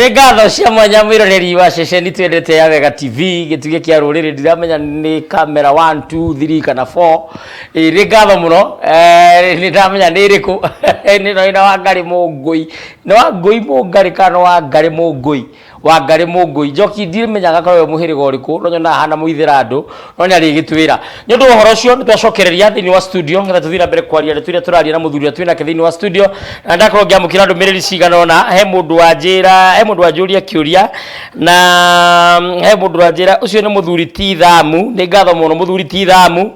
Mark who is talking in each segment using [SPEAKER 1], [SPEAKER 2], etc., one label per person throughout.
[SPEAKER 1] Nĩ ngatho cia mwanya mwĩroreri wa ceceni twendete ya Wega TV, gĩtugĩ kĩa rũrĩrĩ. Ndiramenya nĩ kamera 1 2 3 kana 4. Ĩ, nĩ ngatho mũno. Nĩ ndamenya nĩ ĩrĩkũ. Nĩ no ĩna Wangarĩ Mũngũi, nĩ Wangũi Mũngarĩ kana nĩ Wangarĩ Mũngũi? Wangarĩ Mũngũi Njoki, ndimenyaga korwo we mũhĩrĩga ũrĩkũ, no nyonaga hana mũithĩra andũ, no nĩ arĩgĩtwĩra. Nĩ ũndũ wa ũhoro ũcio, nĩ twacokereria thĩinĩ wa studio nĩgetha tũthiĩ na mbere kwaria ndeto iria tũraria na mũthuri ũrĩa twĩ nake thĩinĩ wa studio. Na ndakorwo ngĩamũkĩra ndũmĩrĩri cigana ũna. He mũndũ wanjĩra, he mũndũ wanjũria kĩũria, na he mũndũ wanjĩra ũcio nĩ mũthuri ti Thamu. Nĩ ngatho mũno mũthuri ti Thamu.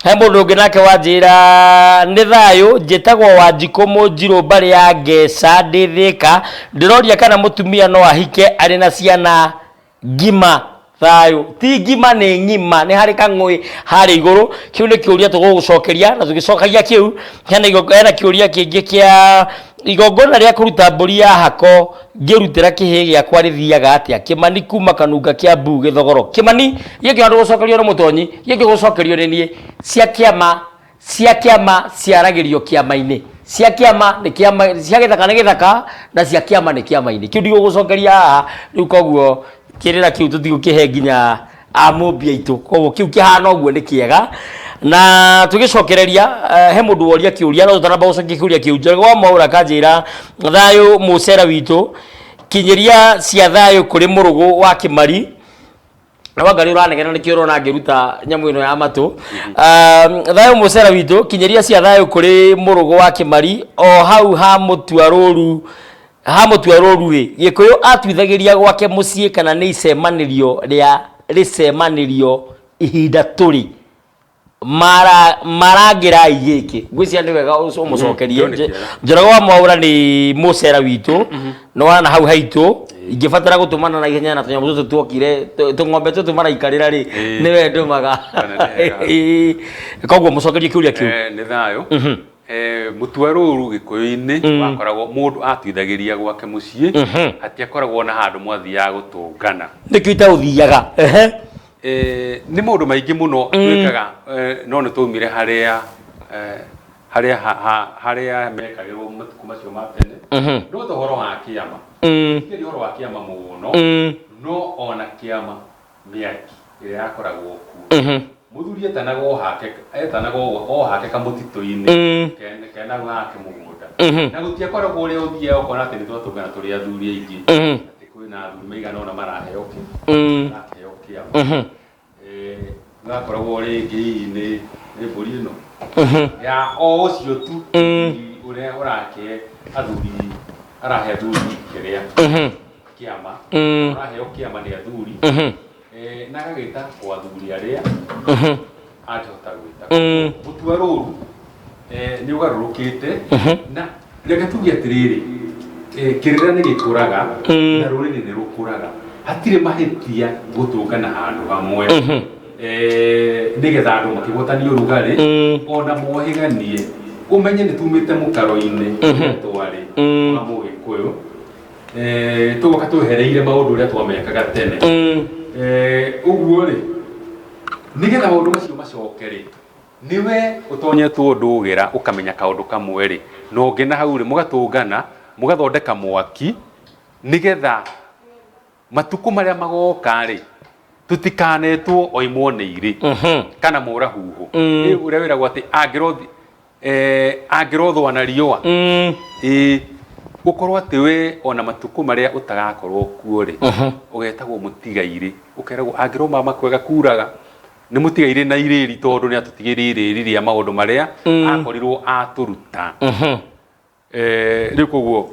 [SPEAKER 1] He mũndũ ũngĩ nake wanjĩra, nĩ thayũ, njĩtagwo Wanjikũ Mũnjirũ, mbarĩ ya Ngeca, ndĩ Thĩka. Ndĩroria kana mũtumia no ahike arĩ na ciana ngima? Thayũ. Ti ngima, nĩ ng'ima, nĩ harĩ kang'ũĩ harĩa igũrũ. Kĩu nĩ kĩũria tũgũgũcokeria, na tũgĩcokagia kĩu, hena kĩũria kĩngĩ kĩa igongona rĩa kũruta mbũri ya hako ngĩrutĩra kĩhĩ gĩakwa rĩthiaga atĩa? Kĩmani kuma Kanunga, Kĩambu, Gĩthogoro. Kĩmani, gĩkĩ ona ndũgũcokerio nĩ mũtonyi, gĩkĩ ũgũcokerio nĩ niĩ. Cia kĩama, cia kĩama ciaragĩrio kĩama-inĩ. Cia kĩama nĩ kĩama, cia gĩthaka nĩ gĩthaka, na cia kĩama nĩ kĩama-inĩ. Kĩu ndigũgũcokeria haha rĩu, koguo kĩrĩra kĩu tũtigũkĩhe nginya amũmbi aitũ, koguo kĩu kĩhana ũguo nĩ kĩega. Na tũgĩcokereria, he mũndũ woria kĩũria, no tũtanamba gũcokia kĩũria kĩu, Njoroge wa Mwaũra akanjĩra, thayũ mũcera witũ, kinyĩria cia thayũ kũrĩ mũrũgũ wa Kĩmari. Na Wangarĩ ũranegena nĩkĩo ũrona ngĩruta nyamũ ĩno ya matũ. Thayũ mũcera witũ, kinyĩria cia thayũ kũrĩ mũrũgũ wa Kĩmari o hau ha mũtua rũru, ha mũtua rũru rĩ, Gĩkũyũ atuithagĩria gwake mũciĩ kana nĩ icemanĩrio rĩa rĩcemanĩrio ihinda tũrĩ mara marangĩrai gĩkĩ? Ngwĩciria nĩ wega ũmũcokerie.
[SPEAKER 2] Kĩo nĩ kĩega.
[SPEAKER 1] Njoroge wa Mwaũra nĩ mũcera witũ, nĩ wana hau haitũ ingĩbatara gũtũmana na ihenya na tũnyamũ tũtũ tuokire, tũng'ombe tũtũ maraikarĩra rĩ, nĩwe ndũmaga.
[SPEAKER 2] Kana nĩ wega.
[SPEAKER 1] Koguo mũcokerie kĩũria kĩu.
[SPEAKER 2] Nĩ thayũ. Mũtua rũru gĩkũyũ-inĩ wakoragwo mũndũ atuithagĩria gwake mũciĩ, hatiakoragwo na handũ mwathiaga gũtũngana.
[SPEAKER 1] Nĩkĩo itaũthiaga. Ehe.
[SPEAKER 2] Nĩ maũndũ maingĩ mũno twĩkaga, no nĩ twaumire harĩa harĩa harĩa mekagĩrwo matukũ macio ma tene. No ta ũhoro wa kĩama, tikĩaria ũhoro wa kĩama mũno, no ona kĩama mĩaki ĩrĩa yakoragwo kuo, mũthuri etanagwo hake, etanagwo o hake kamũtitũ-inĩ kena hake mũgũnda, na gũtiakoragwo ũrĩa ũthiaga ũkona atĩ nĩ twatũngana tũrĩ athuri aingĩ, atĩ kwĩna athuri maigana ũna maraheo kĩ, maraheo kĩama. Nĩwakoragwo rĩngĩ hihi nĩ mbũri ĩno ya o ũcio tu ũrĩa ũrakĩhe athuri, arahe athuri kĩrĩa kĩama, ũraheo kĩama nĩ athuri, na agagĩta o athuri arĩa angĩhota gwĩta. Mũtua rũru nĩ ũgarũrũkĩte, na reke tuge atĩrĩrĩ, kĩrĩra nĩ gĩkũraga na rũrĩrĩ nĩ rũkũraga. Hatirĩ mahĩtia gũtũngana handũ hamwe, nĩgetha andũ makĩgwatania ũrugarĩ, ona mohĩganie, ũmenye nĩ tumĩte mũkaro-inĩ ũrĩa twarĩ wa mũgĩkũyũ. Tũgoka twehereire maũndũ ũrĩa twamekaga tene. Ũguo rĩ, nĩgetha maũndũ macio macoke rĩ, nĩwe ũtonyetwo ndũgĩra ũkamenya kaũndũ kamwe rĩ, na ũngĩ na hau rĩ, mũgatũngana mũgathondeka mwaki, nĩgetha matukũ marĩa magoka rĩ, tũtikanetwo oimwo nĩ irĩ kana mũrahuhu. Ũrĩa wĩragwo atĩ angĩrothi angĩrothũa na riũa. Ĩĩ, ũkorwo atĩ we ona matukũ marĩa ũtagakorwo kuo rĩ, ũgetagwo mũtigairĩ, ũkeragwo angĩrwo mama kwega kuraga nĩ mũtigairĩ na irĩri, tondũ nĩ atũtigĩire irĩri rĩa maũndũ marĩa akorirwo atũruta. Rĩu koguo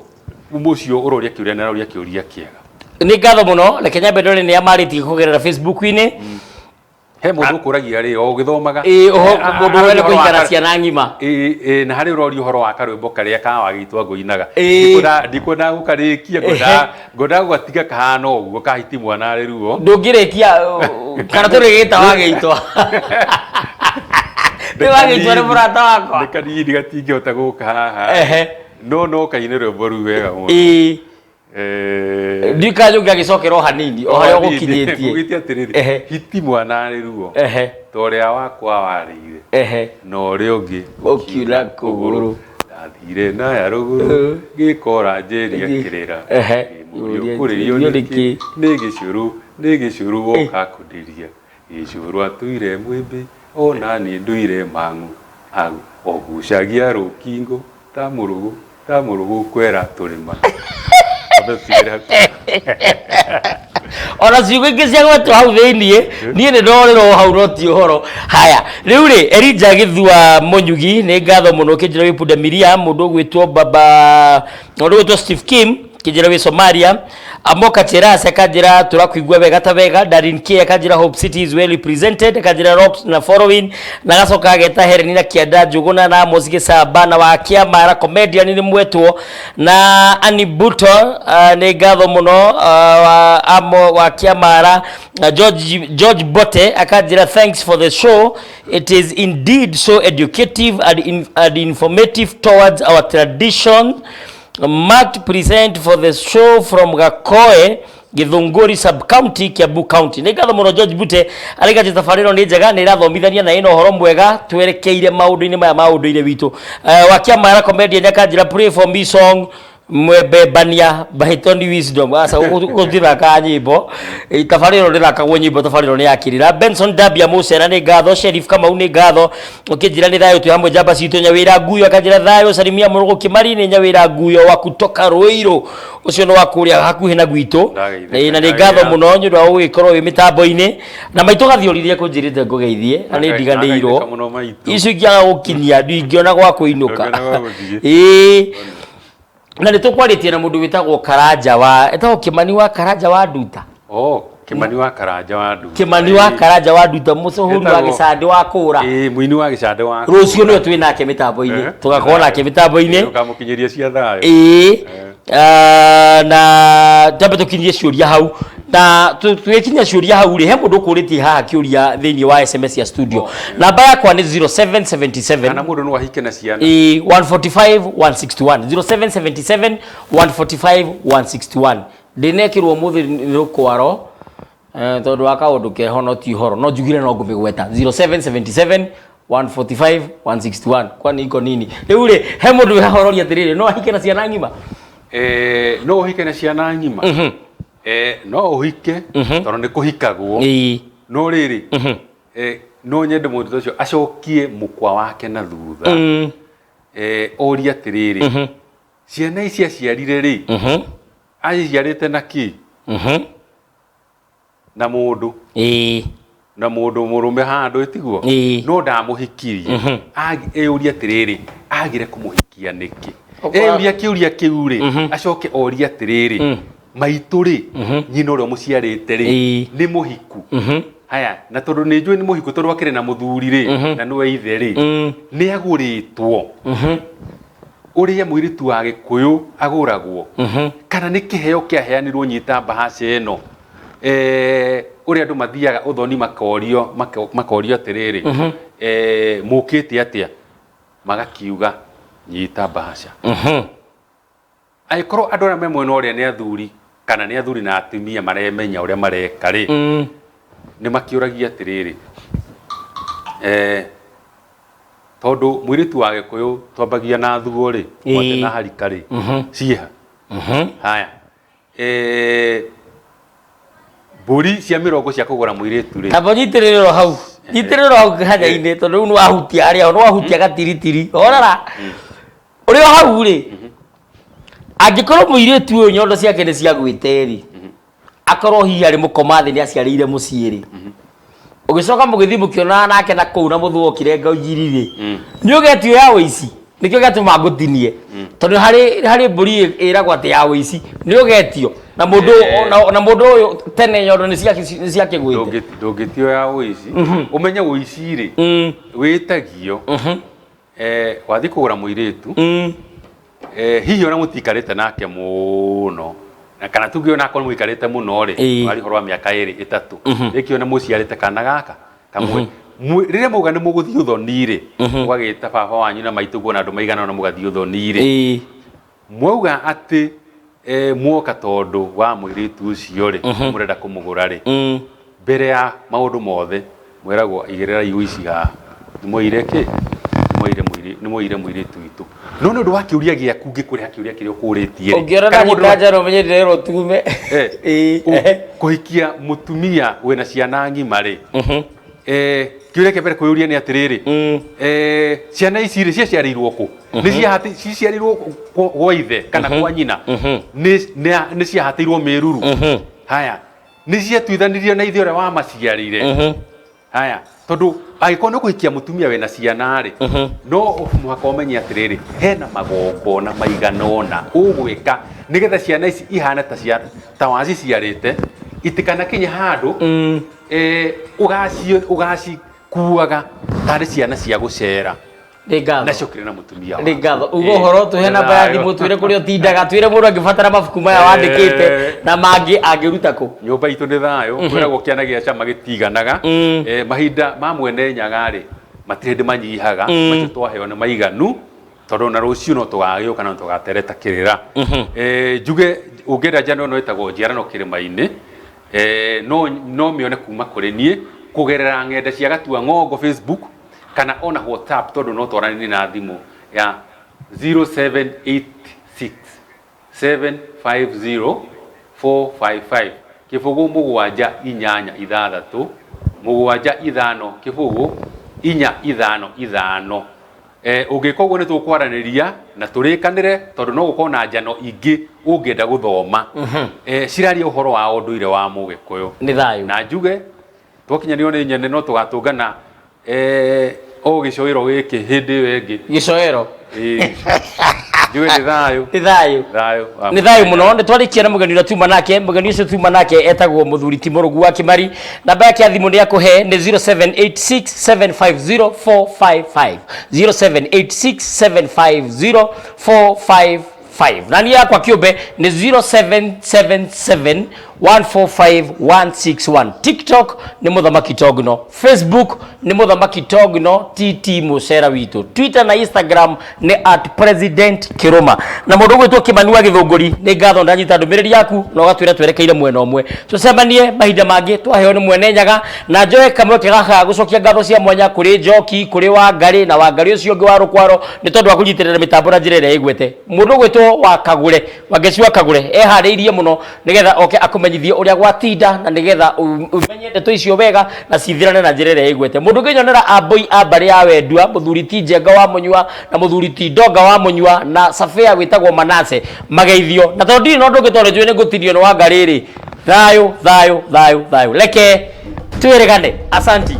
[SPEAKER 2] ũcio ũroria kĩũria na aroria kĩũria kĩega.
[SPEAKER 1] Nĩ ngatho mũno. Reke nyambe ndore nĩ amarĩtie kũgerera Facebook-inĩ.
[SPEAKER 2] He mũndũ ũkũragia rĩ o ũgĩthomaga.
[SPEAKER 1] Ĩĩ, ũho mũndũ wenda kũhikana ciana ng'ima.
[SPEAKER 2] Ĩĩ, ĩĩ, na harĩ ũroria ũhoro wa karwĩmbo karĩa ka wagĩitwo ngũinaga. Ndikwenda gũkarĩkia, ngwendaga gũgatiga kahana ũguo ka hiti mwana arĩ ruo.
[SPEAKER 1] Ndũngĩrĩkia kana tũrĩgĩta wagĩitwa? Nĩ wagĩitwa nĩ mũrata wakwa.
[SPEAKER 2] Nĩ kanini gatingĩhota gũka haha. No no kaine rwĩmbo rũu wega mũno.
[SPEAKER 1] Ĩĩ. Ndikanyũ ngagĩcokera o hanini o harĩa ũgũkinyĩtie.
[SPEAKER 2] Ngũgĩtie atĩrĩrĩ, hiti mwana arĩ ruo ta ũrĩa wakwa warĩire, na ũrĩa ũngĩ
[SPEAKER 1] ũkiuna kũgũrũ.
[SPEAKER 2] Ndathire na ya rũgũrũ ngĩkora njĩria kĩrĩra.
[SPEAKER 1] Ũria
[SPEAKER 2] Ũkũrĩrio
[SPEAKER 1] nĩ
[SPEAKER 2] nĩkĩ
[SPEAKER 1] kĩ?
[SPEAKER 2] nĩ gĩcũrũ nĩ gĩcũrũ woka kũndĩria gĩcũrũ atũire mwĩmbĩ ona niĩ ndũire mang'u Agu- ogucagia rũkingo ta mũrũgũ ta mũrũgũ kwera tũrĩma. Ambe tũtigĩre hau.
[SPEAKER 1] Ona ciugo ingĩ cia gwetwo hau thĩiniĩ niĩ nĩ ndorĩrwo hau no ti ũhoro. Haya, rĩu rĩ, Elija Gĩthua Mũnyugi, nĩ ngatho mũno ũkĩnjĩra wĩ punda miria. Mũndũ ũgwĩtwo baba, mũndũ ũgwĩtwo Steve Kim kĩnjĩra wĩ Somalia. Amoka Cheras akanjĩra tũrakũigua wega ta wega. Darin K akanjĩra Hope City is well represented, akanjĩra rocks na following, na agacoka ageta Helen na Kĩanda Njũgũna na Amos Gĩcamba na wa Kĩamara comedian nĩ mwetwo na Annie Buto. Nĩ ngatho mũno, wa Amo wa Kĩamara. George Bote akanjĩra thanks for the show, it is indeed so educative and informative towards our tradition. Marked present for the show from Gakoe, Githunguri sub county, Kiambu County. Nĩ ngatho mũno George Bute araiga atĩ tabarĩra ĩno nĩ njega, nĩ ĩrathomithania na ĩna ũhoro mwega twerekeire maũndũ-inĩ maya ma ũndũire witũ. Wakiamara comedian akanjĩra pray for me song mwembembania Bahitoni Wisdom. Aca gũtithakaga nyĩmbo. Tabarĩra ĩno ndĩthakagwo nyĩmbo, tabarĩra ĩno nĩ ya kĩrĩra. Benson Dabia Mũcera nĩ ngatho. Sherif Kamau nĩ ngatho ũkĩnjĩra nĩ thayũ twĩ hamwe njamba citũ. Nyawĩra Nguyo akanjĩra thayũ. Salimia Mũrũgũ Kĩmari nĩ Nyawĩra Nguyo wa kutoka Ruiru, ũcio nĩ wa kũrĩa hakuhĩ na gwitũ.
[SPEAKER 2] Ndageithĩka,
[SPEAKER 1] Na nĩ ngatho
[SPEAKER 2] ndagĩa.
[SPEAKER 1] mũno nĩ ũndũ wa gũgĩkorwo wĩ mĩtambo-inĩ na maitũ gathiũrire kũnjĩrĩte ngũgeithie na nĩ ndiganĩirwo.
[SPEAKER 2] Ndagaithĩka mũno maitũ.
[SPEAKER 1] Icio ingĩaga gũkinyia ndingĩona gwa kũinũka.
[SPEAKER 2] Ndũngĩona gwa gũthiĩ.
[SPEAKER 1] Ĩĩ, na nĩ tũkwarĩtie na mũndũ wĩtagwo Karanja wa etagwo Kĩmani wa Karanja wa Nduta.
[SPEAKER 2] Oh, Kĩmani wa Karanja wa Nduta.
[SPEAKER 1] Kĩmani wa Karanja wa Nduta, mũcũhũri wa
[SPEAKER 2] Etagwo-
[SPEAKER 1] gĩcandĩ wa kũra.
[SPEAKER 2] Ĩĩ, mũini wa gĩcandĩ wa
[SPEAKER 1] Rũciũ nĩwe twĩ nake mĩtambo-inĩ, tũgakorwo nake mĩtambo-inĩ.
[SPEAKER 2] Ũkamũkinyĩria cia thayũ.
[SPEAKER 1] Ĩĩ. Na tambe tũkinyie ciũria hau, na tũgĩkinyia ciũria hau rĩ, he mũndũ ũkũrĩtie haha kĩũria thĩinĩ wa SMS ya studio. Namba yakwa nĩ 0777
[SPEAKER 2] Kana mũndũ no ahike na ciana?
[SPEAKER 1] Ĩĩ, 145 161, 0777 145 161. Ndĩnekĩrwo ũmũthĩ nĩ rũkwaro, tondũ wa kaũndũ keho no ti ũhoro no njugire no ngũmĩgweta 0777 145 161. Kwani iko nini? Rĩu rĩ, he mũndũ wĩ haha ũroria atĩrĩrĩ, no ahike na ciana ng'ima?
[SPEAKER 2] No ũhike na ciana ng'ima? No ũhike tondũ nĩ kũhikagwo. No rĩrĩ, no nyende mũndũ ta ũcio acokie mũkwa wake na thutha. Orie atĩrĩrĩ, ciana ici aciarire rĩ, aciciarĩte na kĩ? Na mũndũ. Na mũndũ mũrũme handũ ĩtiguo? No ndamũhikirie. Eyũrie atĩrĩrĩ, agire kũmũhikia nĩkĩ? Eyũria kĩũria kĩu rĩ, acoke orie atĩrĩrĩ, maitũ rĩ, nyina ũrĩa ũmũciarĩte rĩ, nĩ mũhiku? Haya, na tondũ nĩ njũĩ nĩ mũhiku tondũ akĩrĩ na mũthuri rĩ, na nĩwe ithe rĩ, nĩ agũrĩtwo ũrĩa mũirĩtu wa Gĩkũyũ agũragwo, kana nĩ kĩheo kĩaheanirwo nyita mbahaca ĩno, ũrĩa andũ mathiaga ũthoni makorio, makorio atĩrĩrĩ, mũkĩte atĩa? Magakiuga nyita mbahaca. Angĩkorwo andũ arĩa me mwena ũrĩa nĩ athuri kana nĩ athuri na atumia maremenya ũrĩa mareka rĩ, nĩ makĩũragia atĩrĩrĩ, tondũ mũirĩtu wa Gĩkũyũ twambagia na thuo rĩ, mwate na harika rĩ, ciĩha? Haya, mbũri cia mĩrongo cia kũgũra mũirĩtu rĩ.
[SPEAKER 1] Tamba nyitĩrĩrwo hau, nyitĩrĩrwo hau hanya-inĩ, tondũ rĩu nĩwahutia harĩa, nĩwahutia gatiritiri. Orora ũrĩ o hau rĩ, angĩkorwo mũirĩtu ũyũ nyondo ciake nĩ ciagwĩte rĩ, akorwo hihi arĩ mũkoma thĩ nĩ aciarĩire mũciĩ rĩ, ũgĩcoka mũgĩthiĩ mũkĩonana nake na kũu na mũthũa ũkĩrenga ũgiri rĩ, nĩ ũgetio ya ũici. Nĩkĩo gĩatũma ngũtinie, tondũ harĩ mbũri ĩragwo atĩ ya ũici nĩ ũgetio na mũndũ na mũndũ ũyũ tene nyondo nĩ ciakĩgwĩte.
[SPEAKER 2] Ndũngĩtio ya ũici. Ũmenye ũici rĩ, wĩtagio, wathiĩ kũgũra mũirĩtu, hihi ona mũtikarĩte nake mũno, na kana tuge ona akorwo mũikarĩte mũno rĩ, wari ũhoro wa mĩaka 2 3, rĩngĩ ona mũciarĩte kana gaka kamwe. Rĩrĩa mwauga nĩ mũgũthiĩ ũthoni rĩ, mũgagĩta baba wanyu na maitũ kuona andũ maigana ũna mũgathiĩ ũthoni rĩ, mwauga atĩ, mwoka tondũ wa mũirĩtu ũcio rĩ, mũrenda kũmũgũra rĩ, mbere ya maũndũ mothe mweragwo igĩrĩrai ũici haha. Nĩ mwoire kĩ? Nĩ mwoire Nĩ mwoire mũirĩtu witũ. No nĩ ũndũ wa kĩũria gĩaku ngĩkũrĩha kĩũria kĩrĩa ũkũrĩtie rĩ,
[SPEAKER 1] Ũngĩona
[SPEAKER 2] kana mũndũ
[SPEAKER 1] ndanyita njano ũmenye ndĩrerwo tume. Ĩĩ.
[SPEAKER 2] Kũhikia mũtumia wĩna ciana ng'ima rĩ, kĩũria kĩa mbere kwĩyũria nĩ atĩrĩrĩ, ciana ici rĩ, ciaciarĩirwo kũ? Nĩ ciciarĩirwo gwa ithe kana kwa nyina? Nĩ ciahatĩirwo mĩruru? Haya, nĩ ciatuithanirio na ithe ũrĩa wamaciarire? Haya, tondũ angĩkorwo nĩ ũkũhikia mũtumia wĩna ciana rĩ, no mũhaka ũmenye atĩrĩrĩ, hena magongona maigana ũna ũgwĩka nĩgetha ciana ici ihane ta cia ta waciciarĩte, itikanakinye handũ ũgacikuaga tarĩ ciana cia gũcera.
[SPEAKER 1] Nĩ ngatho.
[SPEAKER 2] Nacio kĩrĩ na mũtumia
[SPEAKER 1] Nĩ
[SPEAKER 2] waku.
[SPEAKER 1] ngatho. Uga ũhoro, tũhe namba ya thimũ, twĩre kũrĩa ũtindaga, twĩre mũndũ angĩbatara mabuku maya wandĩkĩte na mangĩ angĩruta kũ.
[SPEAKER 2] Nyũmba itũ nĩ thayũ. Kwĩragwo kĩana gĩa cama gĩtiganaga. Mahinda ma mwene nyaga rĩ, matirĩ hĩndĩ manyihaga. Macio twaheo nĩ maiganu, tondũ ona rũciũ no tũgagĩũka na tũgatereta kĩrĩra. Njuge ũngĩenda njano ĩno ĩtagwo Njiarano Kĩrĩma-inĩ, no mĩone kuma kũrĩ niĩ kũgerera ng'enda cia Gatua Ng'ongo Facebook kana ona WhatsApp, tondũ no twaranĩrie na thimũ ya 0786 750 455, 0 7 8 6 7 5 0 4 5 5. Ũngĩka ũguo nĩ tũkwaranĩria na tũrĩkanĩre, tondũ no gũkorwo na njano ingĩ ũngĩenda gũthoma ciraria ũhoro wa ũndũire wa Mũgĩkũyũ.
[SPEAKER 1] Nĩ thayũ.
[SPEAKER 2] Na njuge twakinyanĩrwo nĩ nyene no tũgatũngana o gĩcoĩro gĩkĩ hĩndĩ ĩyo ĩngĩ.
[SPEAKER 1] Gĩcoero.
[SPEAKER 2] Ĩĩ. Njuge nĩ thayũ.
[SPEAKER 1] Nĩ thayũ.
[SPEAKER 2] Thayũ wa
[SPEAKER 1] Nĩ thayũ mũno. Nĩ twarĩkia na mũgeni ũrĩa tuma nake. Mũgeni ũcio tuma nake etagwo mũthuri ti Mũrũgu wa Kĩmari. Namba yake ya thimũ nĩ akũhe nĩ 0786750455, 0786750455, na niĩ yakwa kĩũmbe nĩ 0777145161. TikTok nĩ Mũthamaki Togno, Facebook nĩ Mũthamaki Togno TT Mũcera witũ, Twitter na Instagram nĩ @PresidentKĩrũma. Na mũndũ ũgwĩtwo Kĩmani wa Gĩthũngũri, nĩ ngatho, ndanyita ndũmĩrĩri yaku na ũgatwĩra twerekeire mwena ũmwe. Tũcemanie mahinda mangĩ twaheo nĩ mwene nyaga. Na njoe kamweke gaka gũcokia ngatho cia mwanya kũrĩ Njoki, kũrĩ Wangarĩ na Wangarĩ ũcio ũngĩ wa Rũkwaro, nĩ tondũ wa kũnyitĩrĩra mĩtambo na njĩra ĩrĩa ĩgwete. Mũndũ ũgwĩtwo wa Kagũre, Wangeci wa Kagũre, eharĩirie mũno nĩgetha oke akũmenyithie ũrĩa gwatinda na nĩgetha ũmenye ndeto icio wega na cithirane na njĩra ĩrĩa ĩgwete. Mũndũ ũngĩnyonera ambũi a mbarĩ ya Wendua, mũthuri ti Njenga wa Mũnyua na mũthuri ti Ndonga wa Mũnyua na Sabea wĩtagwo Manase, mageithio. Na tondũ ndirĩ na ũndũ ũngĩ, tondũ njũĩ nĩ ngũtinio nĩ Wangarĩ rĩ, thayũ thayũ thayũ thayũ, reke twĩrĩgane. Asanti.